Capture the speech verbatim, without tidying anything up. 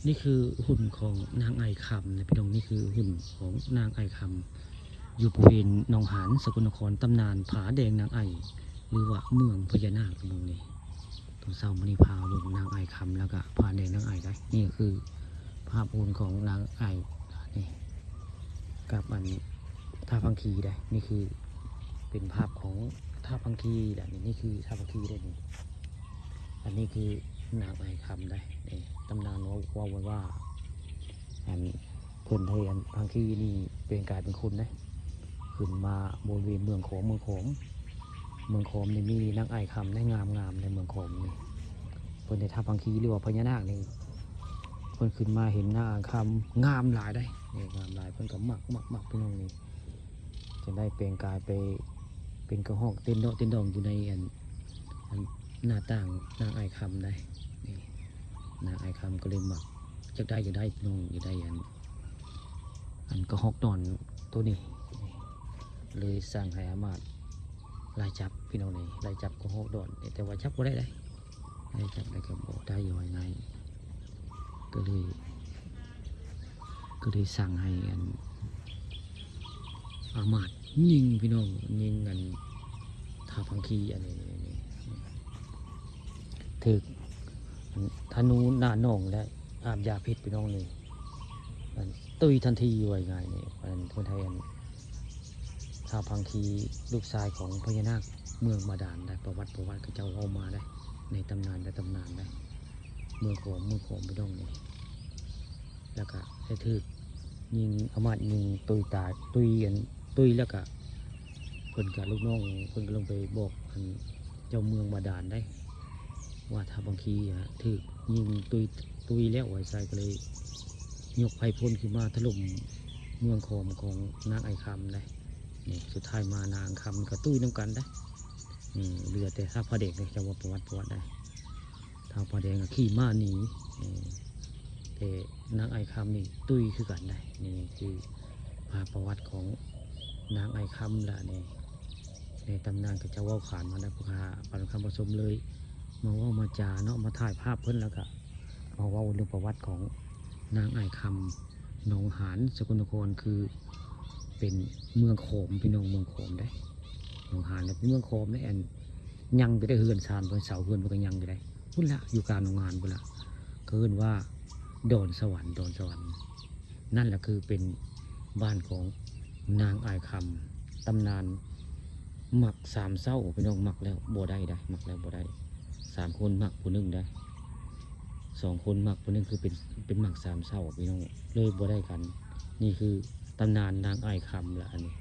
นี่คือหุ่นของนางไอ่คำนะพี่น้อง นี่คือหุ่นของนางไอ่คำ อยู่บริเวณหนองหาน สกลนคร ตำนานผาแดงนางไอ่ หรือว่าเมืองพญานาคพี่น้องนี่ ตอนเช้ามื้อนี้พาเบิ่งนางไอ่คำ แล้วก็ผาแดงนางไอ่ได้ นี่ก็คือภาพหุ่นของนางไอ่นี่ กับอันท่าพังคีได้ นี่คือเป็นภาพของท่าพังคีแหละ นี่ นี่คือท่าพังคีได้นี่ อันนี้คือนางไอ่คำได้นี่ ตำนานว่า ว่ากันว่า อันเพิ่นให้อันพังคีนี่เป็นกายเป็นคนได้ ขึ้นมาบริเวณเมืองขอม เมืองขอม เมืองขอมนี่มีนางไอ่คำได้งามงามในเมืองขอมนี่ เพิ่นได้ท่าพังคีหรือว่าพญานาคนี่ เพิ่นขึ้นมาเห็นนางไอ่คำงามหลายได้นี่ งามหลาย เพิ่นก็มัก มัก มักพี่น้องนี่ จั่งได้แปลงกายไปเป็นกระฮอกเต้นเดาะเต้นดองอยู่ในอัน อันหน้าต่างนางไอ่คำได้นี่ นางไอ่คำก็เลยมัก จักได้ จักได้พี่น้อง จักได้อัน อันกระฮอกดอนตัวนี้นี่ เลยสั่งให้อามาตย์ไล่จับพี่น้องนี่ ไล่จับกระฮอกดอนนี่ แต่ว่าจับบ่ได้เด้ ไล่จับได้ก็บ่ได้ ว่าง่าย ก็เลย ก็เลยสั่งให้อัน อามาตย์ยิงพี่น้อง ยิงอันท่าพังคีอันนี้ นี่ นี่ ถืกอันธนูหน้าหนองและอาบยาพิษพี่น้องนี่ อันตุยทันที ว่าง่ายนี่ อันเพิ่นให้อันท่าพังคีลูกชายของพญานาคเมืองบาดาลได้ ประวัติ ประวัติเขาเจ้าเว้ามาได้ ในตำนาน และตำนานได้ เมืองขอม เมืองขอมพี่น้องนี่ แล้วก็ได้ถืกยิง อามาตย์ยิงตุยตาย ตุยอัน ตุยแล้วก็ เพิ่นกับลูกน้อง เพิ่นก็ลงไปบอกอันเจ้าเมืองบาดาลได้ ว่าท่าพังคีอะถืกยิงตุย ตุยแล้ว ว่าซั่น ก็เลยยกไพร่พลขึ้นมาถล่มเมืองขอมของนางไอ่คำได้นี่ สุดท้ายมานางคำก็ตุยนำกันได้ อืม เหลือแต่ท่าผาแดงเลย จั่งว่าประวัติ ประวัติได้ ท่าผาแดงก็ขี่ม้าหนี เออ แต่นางไอ่คำนี่ตุยคือกันได้ นี่คือภาพประวัติของนางไอ่คำละนี่ ในตำนานเขาเจ้าเว้าขานมาได้ พวกข้าปานคำผสมเลย มาเว้ามาจาเนาะ มาถ่ายภาพเพิ่น แล้วก็มาเว้าเรื่องประวัติของนางไอ่คำ หนองหาน สกลนคร คือเป็นเมืองขอมพี่น้อง เมืองขอมได้ หนองหานเนี่ยเป็นเมืองขอมได้ อันยังอยู่ได้ เฮือนซานเพิ่น เสาเฮือนเพิ่นก็ยังอยู่ได้ พุ้นละ อยู่กลางหนองหานพุ้นละ เขาเอิ้นว่าดอนสวรรค์ ดอนสวรรค์ นั่นแหละคือเป็นบ้านของนางไอ่คำ ตำนานหมากสามเศร้าพี่น้อง หมากแล้วบ่ได้ได้ หมากแล้วบ่ได้ สามคนหมากผู้หนึ่งได้ สองคนหมากผู้หนึ่งคือเป็น เป็นหมากสามเศร้าพี่น้อง เลยบ่ได้กัน นี่คือตำนานนางไอ่คำละอันนี้